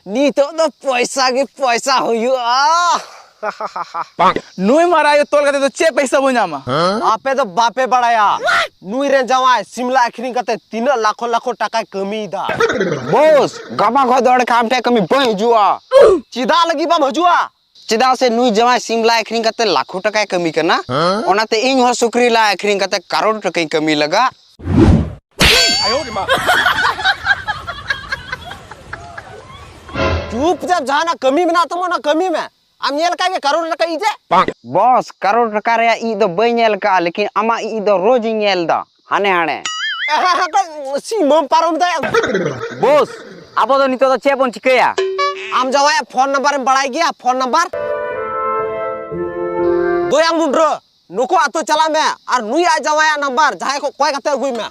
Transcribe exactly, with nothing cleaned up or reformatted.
ᱱᱤᱛᱚᱜ ᱫᱚ ᱯᱚᱭᱥᱟ ᱜᱮ ᱯᱚᱭᱥᱟ ᱦᱩᱭᱩᱜᱼᱟ᱾ ᱱᱩᱭ ᱢᱟᱨᱟ ᱟᱭᱳ ᱛᱚᱞ ᱠᱟᱛᱮ ᱫᱚ ᱪᱮᱫ ᱯᱚᱭᱥᱟ ᱵᱚ ᱧᱟᱢᱟ? ᱟᱯᱮ ᱫᱚ ᱵᱟᱯᱮ ᱵᱟᱲᱟᱭᱟ, ᱱᱩᱭ ᱨᱮᱱ ᱡᱟᱶᱟᱭ ᱥᱤᱢᱞᱟ ᱟᱹᱠᱷᱨᱤᱧ ᱠᱟᱛᱮ ᱛᱤᱱᱟᱹᱜ ᱞᱟᱠᱷᱚ ᱞᱟᱠᱷᱚ ᱴᱟᱠᱟᱭ ᱠᱟᱹᱢᱤᱭᱮᱫᱟ᱾ ᱵᱚᱥ, ᱜᱟᱯᱟ ᱠᱷᱚᱱ ᱫᱚ ᱚᱸᱰᱮ ᱠᱷᱚᱱ ᱟᱢ ᱴᱷᱮᱱ ᱠᱟᱹᱢᱤ ᱵᱟᱹᱧ ᱦᱤᱡᱩᱜᱼᱟ᱾ ᱪᱮᱫᱟᱜ ᱞᱟᱹᱜᱤᱫ ᱵᱟᱢ ᱦᱤᱡᱩᱜᱼᱟ? ᱪᱮᱫᱟᱜ ᱥᱮ ᱱᱩᱭ ᱡᱟᱶᱟᱭ ᱥᱤᱢ ᱞᱟᱡ ᱟᱹᱠᱷᱨᱤᱧ ᱠᱟᱛᱮ ᱞᱟᱠᱷᱚ ᱴᱟᱠᱟᱭ ᱠᱟᱹᱢᱤ ᱠᱟᱱᱟ᱾ ᱚᱱᱟᱛᱮ ᱤᱧ ᱦᱚᱸ ᱥᱩᱠᱨᱤ ᱞᱟᱡ ᱟᱹᱠᱷᱨᱤᱧ ᱠᱟᱛᱮ ᱠᱟᱨᱳᱲ ᱴᱟᱠᱟᱧ ᱠᱟᱹᱢᱤ ᱞᱟᱜᱟ᱾ ᱪᱩᱯᱪᱟᱯ ᱡᱟᱦᱟᱱᱟᱜ ᱠᱟᱹᱢᱤ ᱢᱮᱱᱟᱜ ᱛᱟᱢᱟ, ᱚᱱᱟ ᱠᱟᱹᱢᱤ ᱢᱮ᱾ ᱟᱢ ᱧᱮᱞ ᱟᱠᱟᱫ ᱜᱮ ᱠᱟᱨᱳᱲ ᱴᱟᱠᱟ ᱤᱡ ᱮ? ᱵᱚᱥ, ᱠᱟᱨᱳᱲ ᱴᱟᱠᱟ ᱨᱮᱭᱟᱜ ᱤᱡ ᱫᱚ ᱵᱟᱹᱧ ᱧᱮᱞ ᱟᱠᱟᱫᱼᱟ, ᱞᱮᱠᱤᱱ ᱟᱢᱟᱜ ᱤᱡ ᱫᱚ ᱨᱳᱡᱽ ᱤᱧ ᱧᱮᱞ ᱮᱫᱟ, ᱦᱟᱱᱮ ᱦᱟᱱᱮ᱾ ᱥᱤᱢᱟᱹᱢ ᱯᱟᱨᱚᱢ ᱫᱟᱭ᱾ ᱵᱚᱥ, ᱟᱵᱚ ᱫᱚ ᱱᱤᱛᱚᱜ ᱫᱚ ᱪᱮᱫ ᱵᱚᱱ ᱪᱤᱠᱟᱹᱭᱟ? ᱟᱢ ᱡᱟᱶᱟᱭᱟᱜ ᱯᱷᱳᱱ ᱱᱟᱢᱵᱟᱨ ᱮᱢ ᱵᱟᱲᱟᱭ ᱜᱮᱭᱟ? Phone number? ᱫᱚᱭᱟᱝ ᱢᱩᱱᱰᱨᱟᱹ, ᱱᱩᱠᱩ ᱟᱛᱳ ᱪᱟᱞᱟᱜ ᱢᱮ ᱟᱨ ᱱᱩᱭᱟᱜ ᱡᱟᱶᱟᱭᱟᱜ ᱱᱟᱢᱵᱟᱨ ᱡᱟᱦᱟᱸᱭ ᱠᱚ ᱠᱚᱭ ᱠᱟᱛᱮ ᱟᱹᱜᱩᱭ ᱢᱮ᱾